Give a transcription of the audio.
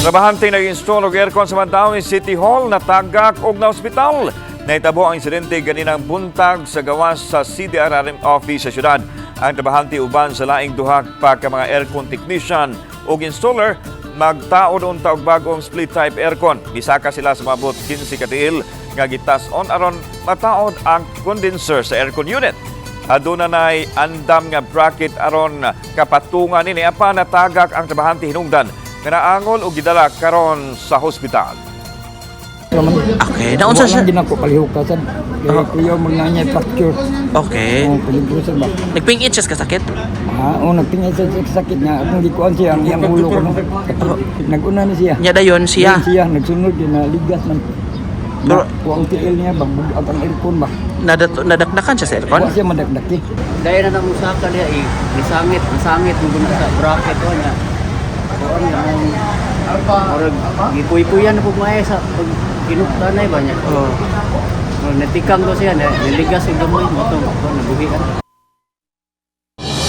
Trabahante nag-install og aircon sa Mandaue City Hall natagak og na ospital. Nahitabo ang insidente ganinang buntag sa gawas sa CDRRM office sa syudad. Ang trabahante uban sa laing duha pa ka mga aircon technician ug installer magtaod unta og bag-ong split type aircon. Misaka sila sa moabot 15 ka tiil nga gitas-on aron mataod ang condenser sa aircon unit. Aduna nay andam nga bracket aron kapatungan nini, apan natagak ang trabahante hinungdan nga naangol og gidala karon sa hospital. Okay, naunsa Wala siya? lang ginako palihog ka sad. Kay kuya magnanya fracture. Okay. Oh, peligro sad ba? Nagpingit siya sa kasakit? Ha, oh, nagtingin sa sakit niya. Akong gikuan siya ang iyang ulo ko no. Naguna ni siya. Nya dayon siya. Dayon siya nagsunod din na ligas man. Pero- Na, kuang tiil niya bang bugat ang aircon ba. Nadakdakan siya sa aircon? Wa siya madakdaki. Dahil na musaka niya eh, nisangit, nasangit mo guna sa bracket o niya. Kuan niya mong murag gikuy-kuyan na po maayo sa pag kinukta na ba niya. Oh. Murag natikang ko siya, niligas yung gamay mo ito, nabuhian.